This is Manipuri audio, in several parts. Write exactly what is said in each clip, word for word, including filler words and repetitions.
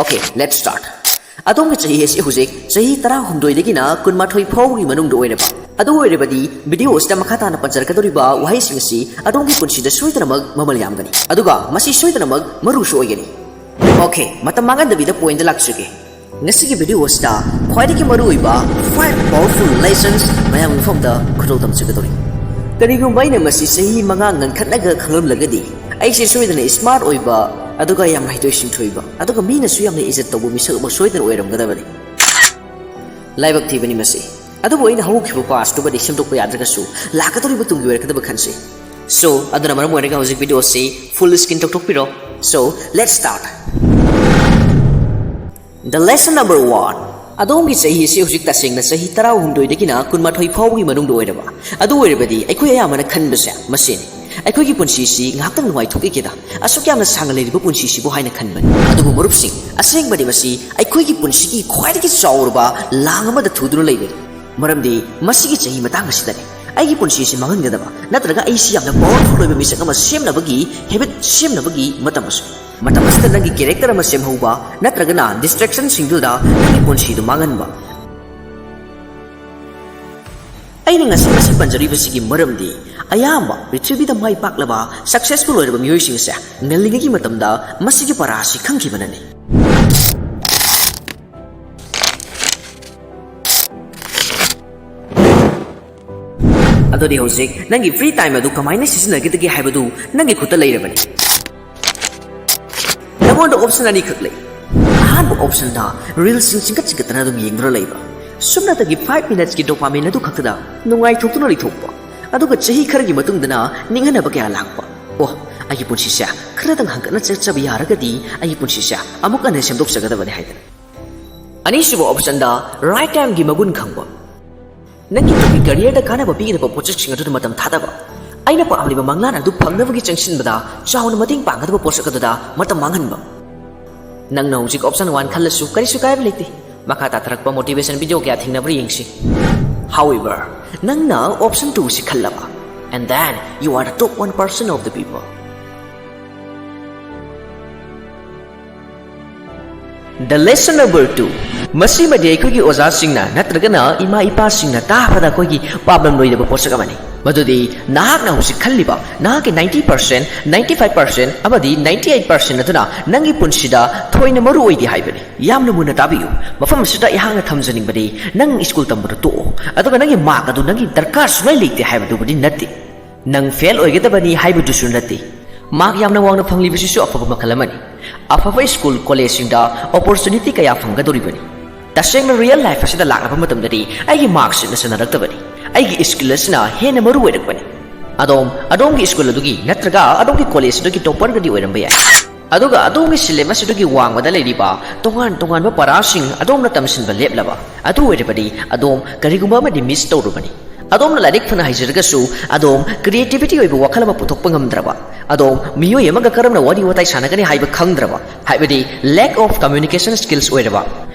Okay, let's start. ꯑꯗꯣꯝꯒꯤ ꯆꯍꯤ ꯑꯁꯤ ꯍꯧꯖꯤꯛ ꯆꯍꯤ ꯇꯔꯥꯍꯨꯝꯗꯣꯏꯗꯒꯤꯅ ꯀꯨꯟꯃꯥꯊꯣꯏ ꯐꯥꯎꯕꯒꯤ ꯃꯅꯨꯡꯗ ꯑꯣꯏꯔꯕ? ꯑꯗꯨ ꯑꯣꯏꯔꯕꯗꯤ video ꯑꯁꯤꯗ ꯃꯈꯥ ꯇꯥꯅ ꯄꯟꯖꯔꯛꯀꯗꯧꯔꯤꯕ ꯋꯥꯍꯩꯁꯤꯡ ꯑꯁꯤ ꯑꯗꯣꯝꯒꯤ ꯄꯨꯟꯁꯤꯗ ꯁꯣꯏꯗꯅꯃꯛ ꯃꯃꯜ ꯌꯥꯝꯒꯅꯤ, ꯑꯗꯨꯒ ꯃꯁꯤ ꯁꯣꯏꯗꯅꯃꯛ ꯃꯔꯨꯁꯨ ꯑꯣꯏꯒꯅꯤ꯫ Okay, ꯃꯇꯝ ꯃꯥꯡꯍꯟꯗꯕꯤꯗ point ꯂꯥꯛꯆꯒꯦ꯫ ꯉꯁꯤꯒꯤ video ꯑꯁꯤꯗ ꯈ꯭ꯋꯥꯏꯗꯒꯤ ꯃꯔꯨꯑꯣꯏꯕ five powerful lessons ꯃꯌꯥꯝꯒꯤ ꯃꯐꯝꯗ ꯈꯨꯗꯣꯜ ꯇꯝꯖꯒꯗꯧꯔꯤ꯫ ꯀꯔꯤꯒꯨꯝꯕ ꯑꯩꯅ ꯃꯁꯤ ꯆꯍꯤ ꯃꯉꯥ ꯉꯟꯈꯠꯂꯒ ꯈꯪꯂꯝꯂꯒꯗꯤ, ꯑꯩꯁꯦ ꯁꯣꯏꯗꯅ smart ꯑꯣꯏꯕ, ꯑꯗꯨꯒ ꯌꯥꯝꯅ ꯍꯩꯊꯣꯏ ꯁꯤꯡꯊꯣꯏꯕ, ꯑꯗꯨꯒ ꯃꯤꯅꯁꯨ ꯌꯥꯝꯅ ꯏꯖꯠ ꯇꯧꯕ ꯃꯤꯁꯛ ꯑꯃ ꯁꯣꯏꯗꯅ ꯑꯣꯏꯔꯝꯒꯗꯕꯅꯤ꯫ ꯂꯥꯏꯕꯛ ꯊꯤꯕꯅꯤ ꯃꯁꯤ꯫ ꯑꯗꯨꯕꯨ ꯑꯩꯅ ꯍꯧꯈꯤꯕ past ꯇꯨꯃꯗꯤ ꯁꯦꯝꯗꯣꯛꯄ ꯌꯥꯗ꯭ꯔꯒꯁꯨ, ꯂꯥꯛꯀꯗꯧꯔꯤꯕ ꯇꯨꯡꯒꯤ ꯑꯣꯏꯔꯛꯀꯗꯕ ꯈꯟꯁꯤ꯫ So, ꯑꯗꯨꯅ ꯃꯔꯝ ꯑꯣꯏꯔꯒ ꯍꯧꯖꯤꯛ video ꯑꯁꯤ full screen ꯇꯧꯊꯣꯛꯄꯤꯔꯣ꯫ So, let's start. The lesson number one. ꯑꯗꯣꯝꯒꯤ ꯆꯍꯤ ꯑꯁꯤ ꯍꯧꯖꯤꯛ ꯇꯁꯦꯡꯅ ꯆꯍꯤ ꯇꯔꯥꯍꯨꯝꯗꯣꯏꯗꯒꯤꯅ ꯀꯨꯟꯃꯥꯊꯣꯏ ꯐꯥꯎꯕꯒꯤ ꯃꯅꯨꯡꯗ ꯑꯣꯏꯔꯕ? ꯑꯗꯨ ꯑꯣꯏꯔꯕꯗꯤ ꯑꯩꯈꯣꯏ ꯑꯌꯥꯝꯕꯅ ꯈꯟꯕꯁꯦ ꯃꯁꯤꯅꯤ: ꯑꯩꯈꯣꯏꯒꯤ ꯄꯨꯟꯁꯤꯁꯤ ꯉꯥꯏꯍꯥꯛꯇꯪ ꯅꯨꯡꯉꯥꯏꯊꯣꯛꯈꯤꯒꯦꯗ, ꯑꯁꯨꯛ ꯌꯥꯝꯅ ꯁꯥꯡꯅ ꯂꯩꯔꯤꯕ ꯄꯨꯟꯁꯤꯁꯤꯕꯨ ꯍꯥꯏꯅ ꯈꯟꯕꯅꯤ꯫ ꯑꯗꯨꯕꯨ ꯃꯔꯨꯞꯁꯤꯡ, ꯑꯁꯦꯡꯕꯗꯤ ꯃꯁꯤ ꯑꯩꯈꯣꯏꯒꯤ ꯄꯨꯟꯁꯤꯒꯤ ꯈ꯭ꯋꯥꯏꯗꯒꯤ ꯆꯥꯎꯔꯕ ꯂꯥꯡ ꯑꯃꯗ ꯊꯨꯗꯨꯅ ꯂꯩꯕꯅꯤ꯫ ꯃꯔꯝꯗꯤ ꯃꯁꯤꯒꯤ ꯆꯍꯤ ꯃꯇꯥꯡ ꯑꯁꯤꯗꯅꯤ ꯑꯩꯒꯤ ꯄꯨꯟꯁꯤ ꯑꯁꯤ ꯃꯥꯡꯍꯟꯒꯗꯕ, ꯅꯠꯇ꯭ꯔꯒ ꯑꯩꯁꯤ ꯌꯥꯝꯅ powerful ꯑꯣꯏꯕ ꯃꯤꯁꯛ ꯑꯃ ꯁꯦꯝꯅꯕꯒꯤ habit ꯁꯦꯝꯅꯕꯒꯤ ꯃꯇꯝ ꯑꯁꯤ꯫ ꯃꯇꯝ ꯑꯁꯤꯗ ꯅꯪꯒꯤ character ꯑꯃ ꯁꯦꯝꯍꯧꯕ, ꯅꯠꯇ꯭ꯔꯒꯅ distraction ꯁꯤꯡꯗꯨꯗ ꯅꯪꯒꯤ ꯄꯨꯟꯁꯤꯗꯨ ꯃꯥꯡꯍꯟꯕ꯫ ꯑꯩꯅ ꯉꯁꯤ ꯃꯁꯤ ꯄꯟꯖꯔꯤꯕꯁꯤꯒꯤ ꯃꯔꯝꯗꯤ, ꯑꯌꯥꯝꯕ ꯄ꯭ꯔꯤꯊꯤꯕꯤꯗ ꯃꯥꯏ ꯄꯥꯛꯂꯕ, successful ꯑꯣꯏꯔꯕ ꯃꯤꯑꯣꯏꯁꯤꯡ ꯑꯁꯦ ꯉꯜꯂꯤꯉꯩꯒꯤ ꯃꯇꯝꯗ ꯃꯁꯤꯒꯤ ꯄꯔꯥ ꯑꯁꯤ ꯈꯪꯈꯤꯕꯅꯅꯤ꯫ ꯑꯗꯨꯗꯤ ꯍꯧꯖꯤꯛ ꯅꯪꯒꯤ free time ꯑꯗꯨ ꯀꯃꯥꯏꯅ ꯁꯤꯖꯤꯟꯅꯒꯗꯒꯦ ꯍꯥꯏꯕꯗꯨ ꯅꯪꯒꯤ ꯈꯨꯠꯇ ꯂꯩꯔꯕꯅꯤ꯫ ꯅꯉꯣꯟꯗ option ꯑꯅꯤꯈꯛ ꯂꯩ꯫ ꯑꯍꯥꯟꯕ option ꯗ reel ꯁꯤꯡ ꯆꯤꯡꯈꯠ ꯆꯤꯡꯈꯠꯇꯅ ꯑꯗꯨꯝ ꯌꯦꯡꯗꯨꯅ ꯂꯩꯕ꯫ ꯁꯨꯞꯅꯇꯒꯤ five minutes ꯀꯤ dopamine ꯑꯗꯨ ꯈꯛꯇꯗ ꯅꯨꯡꯉꯥꯏꯊꯣꯛꯇꯨꯅ ꯂꯩꯊꯣꯛꯄ꯫ ꯑꯗꯨꯒ ꯆꯍꯤ ꯈꯔꯒꯤ ꯃꯇꯨꯡꯗꯅ ꯅꯤꯡꯍꯟꯅꯕ ꯀꯌꯥ ꯂꯥꯛꯄ꯫ ꯑꯣ, ꯑꯩꯒꯤ ꯄꯨꯟꯁꯤꯁꯦ ꯈꯔꯗꯪ ꯍꯪꯒꯠꯅ ꯆꯠꯆꯕ ꯌꯥꯔꯒꯗꯤ ꯑꯩꯒꯤ ꯄꯨꯟꯁꯤꯁꯦ ꯑꯃꯨꯛ ꯍꯟꯅ ꯁꯦꯝꯗꯣꯛꯆꯒꯗꯕꯅꯤ ꯍꯥꯏꯗꯅ꯫ ꯑꯅꯤꯁꯨꯕ option ꯗ right time ꯒꯤ ꯃꯒꯨꯟ ꯈꯪꯕ꯫ ꯅꯪꯒꯤ ꯇꯨꯡꯒꯤ career ꯗ ꯀꯥꯟꯅꯕ ꯄꯤꯒꯗꯕ ꯄꯣꯠꯁꯛꯁꯤꯡ ꯑꯗꯨꯗ ꯃꯇꯝ ꯊꯥꯗꯕ꯫ ꯑꯩꯅ ꯄꯥꯝꯂꯤꯕ ꯃꯪꯂꯥꯟ ꯑꯗꯨ ꯐꯪꯅꯕꯒꯤ ꯆꯪꯁꯤꯟꯕꯗ ꯆꯥꯎꯅ ꯃꯇꯦꯡ ꯄꯥꯡꯒꯗꯕ ꯄꯣꯠꯁꯛ ꯑꯗꯨꯗ ꯃꯇꯝ ꯃꯥꯡꯍꯟꯕ꯫ ꯅꯪꯅ ꯍꯧꯖꯤꯛ option one ꯈꯜꯂꯁꯨ ꯀꯔꯤꯁꯨ ꯀꯥꯏꯕ ꯂꯩꯇꯦ꯫ ꯃꯈꯥ ꯇꯥꯊꯔꯛꯄ motivation video ꯀꯌꯥ ꯊꯦꯡꯅꯕ꯭ꯔꯥ ꯌꯦꯡꯁꯤ꯫ However, ꯅꯪꯅ option two ꯁꯤ ꯈꯜꯂꯕ, and then you are the top one percent of the people. The lesson number two. ꯃꯁꯤꯃꯗꯤ ꯑꯩꯈꯣꯏꯒꯤ ꯑꯣꯖꯥꯁꯤꯡꯅ ꯅꯠꯇ꯭ꯔꯒꯅ ꯏꯃꯥ ꯏꯄꯥꯁꯤꯡꯅ ꯇꯥꯕꯗ ꯑꯩꯈꯣꯏꯒꯤ ꯄꯥꯝꯂꯝꯂꯣꯏꯗꯕ ꯄꯣꯠꯁꯛ ꯑꯃꯅꯤ꯫ ꯃꯗꯨꯗꯤ ꯅꯍꯥꯛꯅ ꯍꯧꯖꯤꯛ ꯈꯜꯂꯤꯕ ꯅꯍꯥꯛꯀꯤ ninety percent, ninety five percent ꯑꯃꯗꯤ ninety eight percent ꯑꯗꯨꯅ ꯅꯪꯒꯤ ꯄꯨꯟꯁꯤꯗ ꯊꯣꯏꯅ ꯃꯔꯨ ꯑꯣꯏꯗꯦ ꯍꯥꯏꯕꯅꯤ꯫ ꯌꯥꯝꯅ ꯃꯨꯟꯅ ꯇꯥꯕꯤꯌꯨ꯫ ꯃꯐꯝ ꯑꯁꯤꯗ ꯑꯩꯍꯥꯛꯅ ꯊꯝꯖꯅꯤꯡꯕꯗꯤ, ꯅꯪ ꯁ꯭ꯀꯨꯜ ꯇꯝꯕꯗꯨ ꯇꯣꯛꯑꯣ, ꯑꯗꯨꯒ ꯅꯪꯒꯤ ꯃꯥꯔꯛ ꯑꯗꯨ ꯅꯪꯒꯤ ꯗꯔꯀꯥꯔ ꯁꯨꯡꯂꯩ ꯂꯩꯇꯦ ꯍꯥꯏꯕꯗꯨꯕꯨꯗꯤ ꯅꯠꯇꯦ꯫ ꯅꯪ ꯐꯦꯜ ꯑꯣꯏꯒꯗꯕꯅꯤ ꯍꯥꯏꯕꯗꯨꯁꯨ ꯅꯠꯇꯦ꯫ ꯃꯥꯔꯛ ꯌꯥꯝꯅ ꯋꯥꯡꯅ ꯐꯪꯂꯤꯕꯁꯤꯁꯨ ꯑꯐꯕ ꯃꯈꯜ ꯑꯃꯅꯤ꯫ ꯑꯐꯕ ꯁ꯭ꯀꯨꯜ, ꯀꯣꯂꯦꯖꯁꯤꯡꯗ ꯑꯣꯄꯣꯔꯆꯨꯅꯤꯇꯤ ꯀꯌꯥ ꯐꯪꯒꯗꯧꯔꯤꯕꯅꯤ꯫ ꯇꯁꯦꯡꯅ ꯔꯤꯌꯦꯜ ꯂꯥꯏꯐ ꯑꯁꯤꯗ ꯂꯥꯛꯂꯕ ꯃꯇꯝꯗꯗꯤ ꯑꯩꯒꯤ ꯃꯥꯔꯛꯁꯤꯠꯅ ꯆꯟꯅꯔꯛꯇꯕꯅꯤ, ꯑꯩꯒꯤ ꯁ꯭ꯀꯤꯜ ꯑꯁꯤꯅ ꯍꯦꯟꯅ ꯃꯔꯨ ꯑꯣꯏꯔꯛꯄꯅꯤ꯫ ꯑꯗꯣꯝ ꯑꯗꯣꯝꯒꯤ ꯁ꯭ꯀꯨꯜ ꯑꯗꯨꯒꯤ ꯅꯠꯇ꯭ꯔꯒ ꯑꯗꯣꯝꯒꯤ ꯀꯣꯂꯦꯖ ꯑꯗꯨꯒꯤ ꯇꯣꯄꯔꯒꯗꯤ ꯑꯣꯏꯔꯝꯕ ꯌꯥꯏ꯫ ꯑꯗꯨꯒ ꯑꯗꯣꯝꯒꯤ ꯁꯤꯂꯦꯕꯁ ꯑꯗꯨꯒꯤ ꯋꯥꯡꯃꯗ ꯂꯩꯔꯤꯕ ꯇꯣꯉꯥꯟ ꯇꯣꯉꯥꯟꯕ ꯄꯔꯥꯁꯤꯡ ꯑꯗꯣꯝꯅ ꯇꯝꯁꯤꯟꯕ ꯂꯦꯞꯂꯕ ꯑꯗꯨ ꯑꯣꯏꯔꯕꯗꯤ ꯑꯗꯣꯝ ꯀꯔꯤꯒꯨꯝꯕ ꯑꯃꯗꯤ ꯃꯤꯁ ꯇꯧꯔꯨꯕꯅꯤ꯫ ꯑꯗꯣꯝꯅ ꯂꯥꯏꯔꯤꯛ ꯐꯅ ꯍꯩꯖꯔꯒꯁꯨ ꯑꯗꯣꯝ ꯀ꯭ꯔꯤꯌꯦꯇꯤꯚꯤꯇꯤ ꯑꯣꯏꯕ ꯋꯥꯈꯜ ꯑꯃ ꯄꯨꯊꯣꯛꯄ ꯉꯝꯗ꯭ꯔꯕ, ꯑꯗꯣꯝ ꯃꯤꯑꯣꯏ ꯑꯃꯒ ꯀꯔꯝꯅ ꯋꯥꯔꯤ ꯋꯥꯇꯥꯏ ꯁꯥꯟꯅꯒꯅꯤ ꯍꯥꯏꯕ ꯈꯪꯗ꯭ꯔꯕ, ꯍꯥꯏꯕꯗꯤ lack of communication skills ꯑꯣꯏꯔꯕ,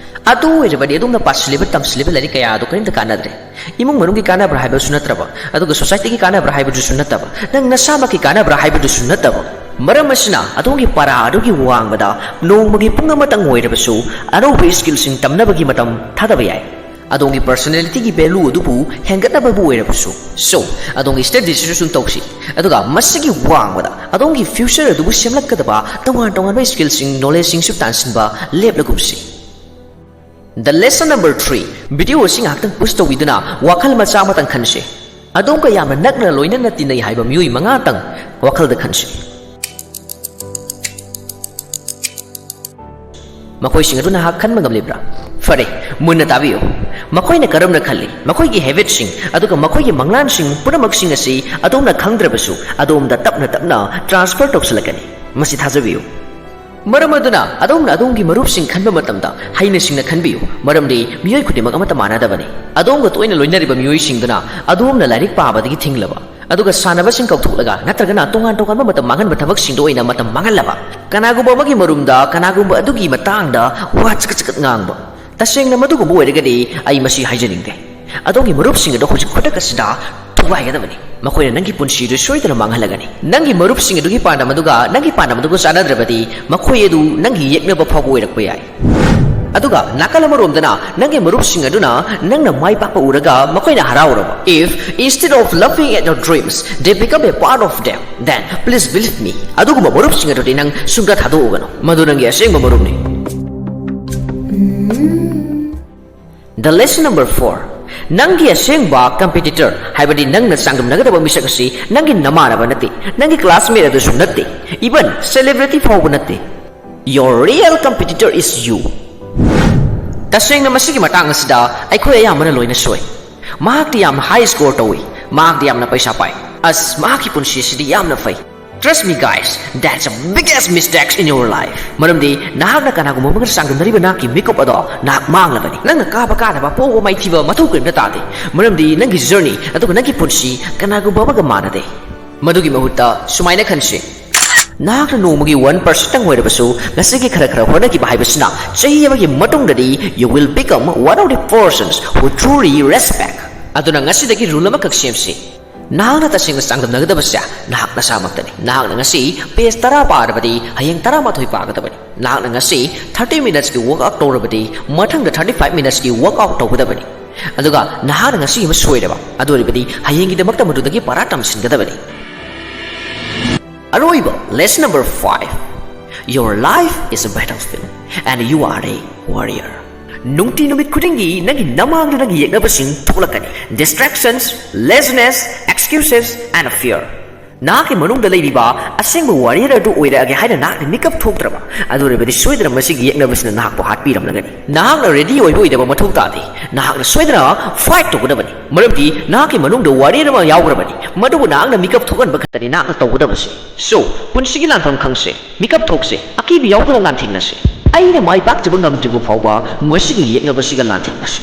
ꯑꯗꯨ ꯑꯣꯏꯔꯕꯗꯤ ꯑꯗꯣꯝꯅ ꯄꯥꯁꯤꯜꯂꯤꯕ ꯇꯝꯁꯤꯜꯂꯤꯕ ꯂꯥꯏꯔꯤꯛ ꯀꯌꯥ ꯑꯗꯨ ꯀꯔꯤꯝꯇ ꯀꯥꯟꯅꯗ꯭ꯔꯦ꯫ ꯏꯃꯨꯡ ꯃꯅꯨꯡꯒꯤ ꯀꯥꯟꯅꯕ꯭ꯔꯥ ꯍꯥꯏꯕꯁꯨ ꯅꯠꯇ꯭ꯔꯕ, ꯑꯗꯨꯒ ꯁꯣꯁꯥꯏꯇꯤꯒꯤ ꯀꯥꯟꯅꯕ꯭ꯔꯥ ꯍꯥꯏꯕꯗꯨꯁꯨ ꯅꯠꯇꯕ, ꯅꯪ ꯅꯁꯥꯃꯛꯀꯤ ꯀꯥꯟꯅꯕ꯭ꯔꯥ ꯍꯥꯏꯕꯗꯨꯁꯨ ꯅꯠꯇꯕ꯫ ꯃꯔꯝ ꯑꯁꯤꯅ ꯑꯗꯣꯝꯒꯤ ꯄꯔꯥ ꯑꯗꯨꯒꯤ ꯋꯥꯡꯃꯗ ꯅꯣꯡꯃꯒꯤ ꯄꯨꯡ ꯑꯃꯇꯪ ꯑꯣꯏꯔꯕꯁꯨ ꯑꯅꯧꯕ ꯁ꯭ꯀꯤꯜꯁꯤꯡ ꯇꯝꯅꯕꯒꯤ ꯃꯇꯝ ꯊꯥꯗꯕ ꯌꯥꯏ꯫ ꯑꯗꯣꯝꯒꯤ ꯄꯔꯁꯣꯅꯦꯂꯤꯇꯤꯒꯤ ꯚꯦꯂꯨ ꯑꯗꯨꯕꯨ ꯍꯦꯟꯒꯠꯅꯕꯕꯨ ꯑꯣꯏꯔꯕꯁꯨ꯫ So, ꯑꯗꯣꯝꯒꯤ ꯁ꯭ꯇꯗꯤꯁꯤꯁꯨ ꯁꯨꯝ ꯇꯧꯁꯤ꯫ ꯑꯗꯨꯒ ꯃꯁꯤꯒꯤ ꯋꯥꯡꯃꯗ ꯑꯗꯣꯝꯒꯤ ꯐ꯭ꯌꯨꯆꯔ ꯑꯗꯨꯕꯨ ꯁꯦꯝꯂꯛꯀꯗꯕ ꯇꯣꯉꯥꯟ ꯇꯣꯉꯥꯟꯕ ꯁ꯭ꯀꯤꯜꯁꯤꯡ, ꯅꯣꯂꯦꯖꯁꯤꯡꯁꯨ ꯇꯥꯟꯁꯤꯟꯕ ꯂꯦꯞꯂꯒꯨꯝꯁꯤ꯫ The lesson number three. Video ꯑꯁꯤ ꯉꯥꯏꯍꯥꯛꯇꯪ ꯄꯨꯁ ꯇꯧꯕꯤꯗꯨꯅ ꯋꯥꯈꯜ ꯃꯆꯥ ꯑꯃꯇꯪ ꯈꯟꯁꯤ꯫ ꯑꯗꯣꯝꯒ ꯌꯥꯝꯅ ꯅꯛꯅ ꯂꯣꯏꯅꯅ ꯇꯤꯟꯅꯩ ꯍꯥꯏꯕ ꯃꯤꯑꯣꯏ ꯃꯉꯥꯇꯪ ꯋꯥꯈꯜꯗ ꯈꯟꯁꯤ꯫ ꯃꯈꯣꯏꯁꯤꯡ ꯑꯗꯨ ꯅꯍꯥꯛ ꯈꯟꯕ ꯉꯝꯂꯤꯕ꯭ꯔꯥ? ꯐꯔꯦ, ꯃꯨꯟꯅ ꯇꯥꯕꯤꯌꯨ꯫ ꯃꯈꯣꯏꯅ ꯀꯔꯝꯅ ꯈꯜꯂꯤ? ꯃꯈꯣꯏꯒꯤ ꯍꯦꯕꯤꯠꯁꯤꯡ ꯑꯗꯨꯒ ꯃꯈꯣꯏꯒꯤ ꯃꯪꯂꯥꯟꯁꯤꯡ ꯄꯨꯝꯅꯃꯛꯁꯤꯡ ꯑꯁꯤ ꯑꯗꯣꯝꯅ ꯈꯪꯗ꯭ꯔꯕꯁꯨ ꯑꯗꯣꯝꯗ ꯇꯞꯅ ꯇꯞꯅ ꯇ꯭ꯔꯥꯟꯁꯐꯔ ꯇꯧꯁꯤꯜꯂꯛꯀꯅꯤ꯫ ꯃꯁꯤ ꯊꯥꯖꯕꯤꯌꯨ꯫ ꯃꯔꯝ ꯑꯗꯨꯅ ꯑꯗꯣꯝꯅ ꯑꯗꯣꯝꯒꯤ ꯃꯔꯨꯞꯁꯤꯡ ꯈꯟꯕ ꯃꯇꯝꯗ ꯍꯩꯅ ꯁꯤꯡꯅ ꯈꯟꯕꯤꯌꯨ, ꯃꯔꯝꯗꯤ ꯃꯤꯑꯣꯏ ꯈꯨꯗꯤꯡꯃꯛ ꯑꯃꯠꯇ ꯃꯥꯟꯅꯗꯕꯅꯤ꯫ ꯑꯗꯣꯝꯒ ꯇꯣꯏꯅ ꯂꯣꯏꯅꯔꯤꯕ ꯃꯤꯑꯣꯏꯁꯤꯡꯗꯨꯅ ꯑꯗꯣꯝꯅ ꯂꯥꯏꯔꯤꯛ ꯄꯥꯕꯗꯒꯤ ꯊꯤꯡꯂꯕ, ꯑꯗꯨꯒ ꯁꯥꯟꯅꯕꯁꯤꯡ ꯀꯧꯊꯣꯛꯂꯒ ꯅꯠꯇ꯭ꯔꯒꯅ ꯇꯣꯉꯥꯟ ꯇꯣꯉꯥꯟꯕ ꯃꯇꯝ ꯃꯥꯡꯍꯟꯕ ꯊꯕꯛꯁꯤꯡꯗ ꯑꯣꯏꯅ ꯃꯇꯝ ꯃꯥꯡꯍꯜꯂꯕ, ꯀꯅꯥꯒꯨꯝꯕ ꯑꯃꯒꯤ ꯃꯔꯨꯝꯗ ꯀꯅꯥꯒꯨꯝꯕ ꯑꯗꯨꯒꯤ ꯃꯇꯥꯡꯗ ꯋꯥ ꯆꯀꯠ ꯆꯀꯠ ꯉꯥꯡꯕ, ꯇꯁꯦꯡꯅ ꯃꯗꯨꯒꯨꯝꯕ ꯑꯣꯏꯔꯒꯗꯤ ꯑꯩ ꯃꯁꯤ ꯍꯥꯏꯖꯅꯤꯡꯗꯦ꯫ ꯑꯗꯣꯝꯒꯤ ꯃꯔꯨꯞꯁꯤꯡ ꯑꯗꯣ ꯍꯧꯖꯤꯛ ꯈꯨꯗꯛ ꯑꯁꯤꯗ ꯊꯨꯒꯥꯏꯒꯗꯕꯅꯤ꯫ ꯃꯈꯣꯏꯅ ꯅꯪꯒꯤ ꯄꯨꯟꯁꯤꯗꯨ ꯁꯣꯏꯗꯅ ꯃꯥꯡꯍꯜꯂꯒꯅꯤ꯫ ꯅꯪꯒꯤ ꯃꯔꯨꯞꯁꯤꯡ ꯑꯗꯨꯒꯤ ꯄꯥꯟꯗꯝ ꯑꯗꯨꯒ ꯅꯪꯒꯤ ꯄꯥꯟꯗꯝ ꯑꯗꯨꯒ ꯆꯥꯟꯅꯗ꯭ꯔꯕꯗꯤ, ꯃꯈꯣꯏ ꯑꯗꯨ ꯅꯪꯒꯤ ꯌꯦꯛꯅꯕ ꯐꯥꯎꯕ ꯑꯣꯏꯔꯛꯄ ꯌꯥꯏ꯫ ꯑꯗꯨꯒ ꯅꯥꯀꯜ ꯑꯃꯔꯣꯝꯗꯅ, ꯅꯪꯒꯤ ꯃꯔꯨꯞꯁꯤꯡ ꯑꯗꯨꯅ ꯅꯪꯅ ꯃꯥꯏ ꯄꯥꯛꯄ ꯎꯔꯒ ꯃꯈꯣꯏꯅ ꯍꯔꯥꯎꯔꯕ, if instead of laughing at your dreams, they become a part of them, then please believe me, ꯑꯗꯨꯒꯨꯝꯕ ꯃꯔꯨꯞꯁꯤꯡ ꯑꯗꯨꯗꯤ ꯅꯪ ꯁꯨꯡꯊꯥ ꯊꯥꯗꯣꯛꯎꯒꯅꯨ꯫ ꯃꯗꯨ ꯅꯪꯒꯤ ꯑꯁꯦꯡꯕ ꯃꯔꯨꯞꯅꯤ꯫ The lesson number four. ꯅꯪꯒꯤ ꯑꯁꯦꯡꯕ competitor, ꯍꯥꯏꯕꯗꯤ ꯅꯪꯅ ꯆꯥꯡꯗꯝꯅꯒꯗꯕ ꯃꯤꯁꯛ ꯑꯁꯤ ꯅꯪꯒꯤ ꯅꯃꯥꯟꯅꯕ ꯅꯠꯇꯦ, ꯅꯪꯒꯤ classmate ꯑꯗꯨꯁꯨ ꯅꯠꯇꯦ, even celebrity ꯐꯥꯎꯕ ꯅꯠꯇꯦ꯫ Your real competitor is you. ꯇꯁꯦꯡꯅ, ꯃꯁꯤꯒꯤ ꯃꯇꯥꯡ ꯑꯁꯤꯗ ꯑꯩꯈꯣꯏ ꯑꯌꯥꯝꯕꯅ ꯂꯣꯏꯅ ꯁꯣꯏ꯫ ꯃꯍꯥꯛꯇꯤ ꯌꯥꯝꯅ high score ꯇꯧꯏ, ꯃꯍꯥꯛꯇꯤ ꯌꯥꯝꯅ ꯄꯩꯁꯥ ꯄꯥꯏ, ꯑꯁ, ꯃꯍꯥꯛꯀꯤ ꯄꯨꯟꯁꯤ ꯑꯁꯤꯗꯤ ꯌꯥꯝꯅ ꯐꯩ꯫ Trust me, guys, that's a biggest mistake in your life. ꯃꯔꯝꯗꯤ ꯅꯍꯥꯛꯅ ꯀꯅꯥꯒꯨꯝꯕ ꯑꯃꯒ ꯆꯥꯡꯗꯝꯅꯔꯤꯕ ꯅꯍꯥꯛꯀꯤ ꯃꯤꯀꯨꯞ ꯑꯗꯣ ꯅꯍꯥꯛ ꯃꯥꯡꯂꯕꯅꯤ꯫ ꯅꯪꯅ ꯀꯥꯕ ꯀꯥꯗꯕ, ꯄꯣꯕ ꯃꯥꯏꯊꯤꯕ ꯃꯊꯧ ꯀꯔꯤꯝꯇ ꯇꯥꯗꯦ, ꯃꯔꯝꯗꯤ ꯅꯪꯒꯤ journey ꯑꯗꯨꯒ ꯅꯪꯒꯤ ꯄꯨꯟꯁꯤ ꯀꯅꯥꯒꯨꯝꯕ ꯑꯃꯒ ꯃꯥꯟꯅꯗꯦ꯫ ꯃꯗꯨꯒꯤ ꯃꯍꯨꯠꯇ ꯁꯨꯃꯥꯏꯅ ꯈꯟꯁꯤ, ꯅꯍꯥꯛꯅ ꯅꯣꯡꯃꯒꯤ one percent ꯇꯪ ꯑꯣꯏꯔꯕꯁꯨ ꯉꯁꯤꯒꯤ ꯈꯔ ꯈꯔ ꯍꯣꯠꯅꯈꯤꯕ ꯍꯥꯏꯕꯁꯤꯅ ꯆꯍꯤ ꯑꯃꯒꯤ ꯃꯇꯨꯡꯗꯗꯤ you will become one of the persons who truly respect. ꯑꯗꯨꯅ ꯉꯁꯤꯗꯒꯤ rule ꯑꯃꯈꯛ ꯁꯦꯝꯁꯤ꯫ ꯅꯍꯥꯛꯅ ꯇꯁꯦꯡꯅ ꯆꯥꯡꯗꯝꯅꯒꯗꯕꯁꯦ ꯅꯍꯥꯛ ꯅꯁꯥꯃꯛꯇꯅꯤ꯫ ꯅꯍꯥꯛꯅ ꯉꯁꯤ page ꯇꯔꯥ ꯄꯥꯔꯕꯗꯤ ꯍꯌꯦꯡ ꯇꯔꯥꯃꯥꯊꯣꯏ ꯄꯥꯒꯗꯕꯅꯤ꯫ ꯅꯍꯥꯛꯅ ꯉꯁꯤ thirty minutes ꯀꯤ workout ꯇꯧꯔꯕꯗꯤ ꯃꯊꯪꯗ thirty five minutes ꯀꯤ workout ꯇꯧꯒꯗꯕꯅꯤ꯫ ꯑꯗꯨꯒ ꯅꯍꯥꯛꯅ ꯉꯁꯤ ꯑꯃ ꯁꯣꯏꯔꯕ, ꯑꯗꯨ ꯑꯣꯏꯔꯕꯗꯤ ꯍꯌꯦꯡꯒꯤꯗꯃꯛꯇ ꯃꯗꯨꯗꯒꯤ ꯄꯔꯥ ꯇꯝꯁꯤꯟꯒꯗꯕꯅꯤ꯫ ꯑꯔꯣꯏꯕ, lesson number five. Your life is a battlefield and you are a warrior. ꯅꯨꯡꯇꯤ ꯅꯨꯃꯤꯠ ꯈꯨꯗꯤꯡꯒꯤ ꯅꯪꯒꯤ ꯅꯃꯥꯡꯗ ꯅꯪꯒꯤ ꯌꯦꯛꯅꯕꯁꯤꯡ ꯊꯣꯛꯂꯛꯀꯅꯤ: distractions, laziness, excuses and fear. ꯅꯍꯥꯛꯀꯤ ꯃꯅꯨꯡꯗ ꯂꯩꯔꯤꯕ ꯑꯁꯦꯡꯕ warrior ꯑꯗꯨ ꯑꯣꯏꯔꯛꯑꯒꯦ ꯍꯥꯏꯅ ꯅꯍꯥꯛꯅ ꯃꯤꯀꯞ ꯊꯣꯛꯇ꯭ꯔꯕ, ꯑꯗꯨ ꯑꯣꯏꯔꯕꯗꯤ ꯁꯣꯏꯗꯅ ꯃꯁꯤꯒꯤ ꯌꯦꯛꯅꯕꯁꯤꯅ ꯅꯍꯥꯛꯄꯨ ꯍꯥꯠꯄꯤꯔꯝꯂꯒꯅꯤ꯫ ꯅꯍꯥꯛꯅ ready ꯑꯣꯏꯕ ꯑꯣꯏꯗꯕ ꯃꯊꯧ ꯇꯥꯗꯦ꯫ ꯅꯍꯥꯛꯅ ꯁꯣꯏꯗꯅ fight ꯇꯧꯒꯗꯕꯅꯤ, ꯃꯔꯝꯗꯤ ꯅꯍꯥꯛꯀꯤ ꯃꯅꯨꯡꯗ warrior ꯑꯃ ꯌꯥꯎꯈ꯭ꯔꯕꯅꯤ꯫ ꯃꯗꯨꯕꯨ ꯅꯍꯥꯛꯅ ꯃꯤꯀꯞ ꯊꯣꯛꯍꯟꯕ ꯈꯛꯇꯅꯤ ꯅꯍꯥꯛꯅ ꯇꯧꯒꯗꯕꯁꯤ꯫ So, ꯄꯨꯟꯁꯤꯒꯤ ꯂꯥꯟꯐꯝ ꯈꯪꯁꯦ, ꯃꯤꯀꯞ ꯊꯣꯛꯁꯦ, ꯑꯀꯤꯕ ꯌꯥꯎꯗꯅ ꯂꯥꯟꯊꯦꯡꯅꯁꯦ꯫ ꯑꯩꯅ ꯃꯥꯏ ꯄꯥꯛꯆꯕ ꯉꯝꯗ꯭ꯔꯤꯕ ꯐꯥꯎꯕ ꯃꯁꯤꯒꯤ ꯌꯦꯛꯅꯕꯁꯤꯒ ꯂꯥꯟꯊꯦꯡꯅꯁꯦ꯫